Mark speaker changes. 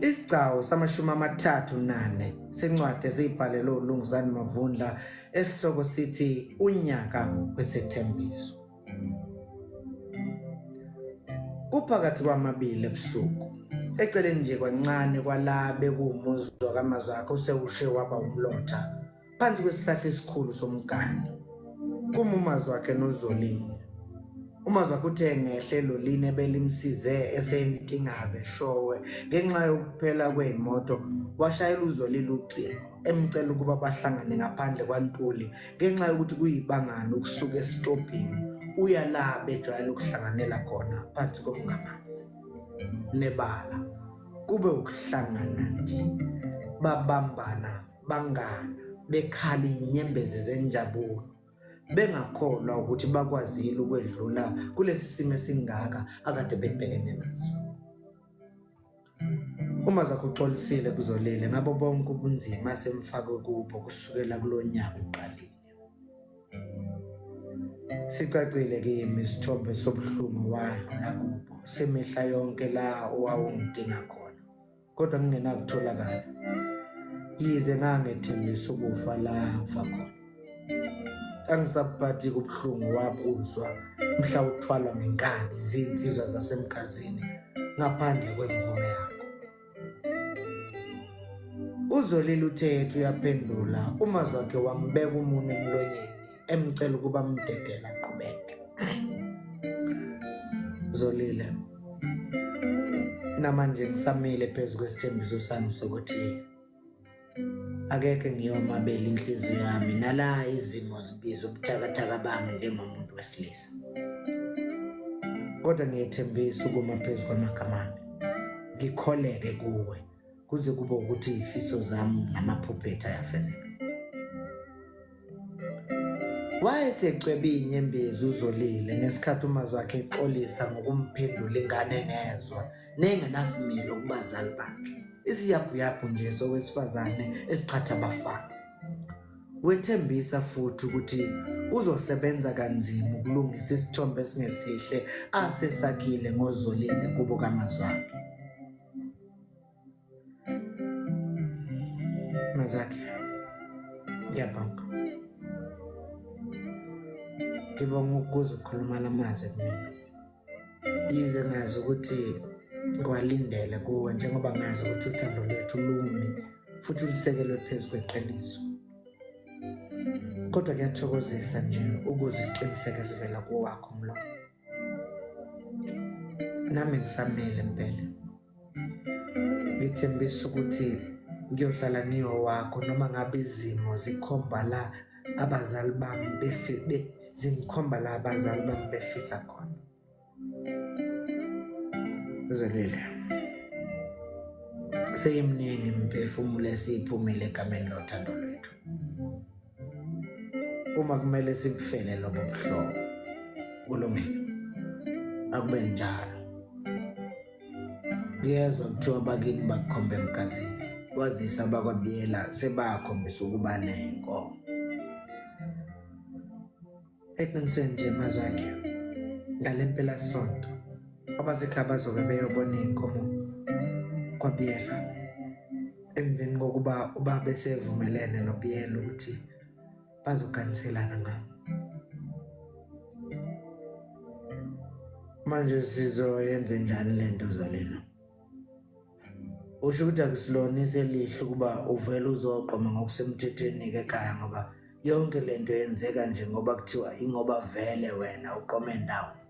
Speaker 1: Isigcawu samashumi 34 sencwadi esiyibhalelwe uLungisani Mavundla esihloko sithi Unyaka Wesethembiso. Kuphakathi kwamabili ebusuku. Eceleni nje kwancane kwala bekuwumuzi wakamazwakhe osewushe waba umlotha phansi kwesihlahla esikhulu somgani. Kuma uMazwakhe noZolile. UMazwakhe uthe ngehle elolini ebelimsize esentingaze eshowe ngenxa yokuphela kwey'moto washayela uZolile ucingo emcela ukuba bahlangane ngaphandle kwaNtuli ngenxa yokuthi kuyibangana ukusuka esitobhini uya la bejwayele ukuhlanganela khona phansi komngamazi nebala kube ukuhlangana nje babambana bangana bekhala inyembezi zenjabulo bengakholwa ukuthi bakwazile ukwedlula kulesi simo esingaka akade bebhekene naso. Uma zakho uxolisile kuzolile ngabo bonke ubunzima asemfake kubo kusukela kulo nyaka uqalile. Sicacile kimi isithombe sobuhlungu wadlula kubo semihla yonke la owawungidinga khona kodwa ngingenakutholakala yize ngangethembisa ukufa la ngifa khona. Angisabuphathi kubuhlungu wabuzwa mhla uthwalwa ngenkani izinsizwa zasemgazini ngaphandle kwemvume yakho. Uzolile uthethe uyaphendula umazwakhe wambeka umunwe emlonyeni emcela ukuba amdedele aqhubeke. Zolile, namanje ngisamile phezu kwesithembiso sami sokuthi akekho engiyomabela inhliziyo yami nala izimo zibiza ubuthakathaka bami njengomuntu wesilisa. Kodwa ngiyethembisa ukuma phezu kwamagama ami, ngikholeke kuwe kuze kube ukuthi izifiso zami namaphupho ethu ayafezeka. Wayesecwebe izinyembezi uZolile ngesikhathi uMazwakhe exolisa ngokumphendula ingane engezwa nengenasimilo kubazali bakhe. Isiyabhuyabhu nje sowesifazane esiqhatha abafana. Wethembisa futhi ukuthi uzosebenza kanzima ukulungisa isithombe esingesihle asesakhile ngoZolile kubo kaMazwakhe. Mazwakhe, ngiyabonga. Ngibonga ukuzwa ukhuluma la mazwi kumina. Yize ngazi ukuthi ngiwalindele kuwe njengoba ngazi ukuthi uthando lwethu lumi futhi lusekelwe phezu kweqiniso. Kodwa kuyathokozisa nje ukuzwa isiqiniseko esivela kowakho umlomo. Nami ngisamele impela. Ngithembisa ukuthi ngiyohlala ngiyowakho noma ngabe izimo zikhomba la abazali bami zingikhomba la abazali bami befisa khona. Zolile, seyiminingi imiphefumulo esiyiphumile egameni lothando lwethu. Uma kumele sikufele lobo buhlobo, kulungile, akube njalo. Ngiyezwa kuthiwa bakini bakukhomba emgazini, kwazise abakwabiyela sebakhombisa ukuba nenkomo. Eqinisweni nje mazwakhe, ngale mpelasonto abasekhaya bazobe beyobona iy'nkomo kwaBiyela emveni kokuba ubaba esevumelene noBiyela ukuthi bazoganiselana ngami. Manje sizoyenze njani le nto Zolile? Usho ukuthi akusilona iselihle ukuba uvele uzoqoma ngokusemthethweni-ke ekhaya ngoba yonke le nto yenzeka nje ngoba kuthiwa ingoba vele wena uqome ndawo.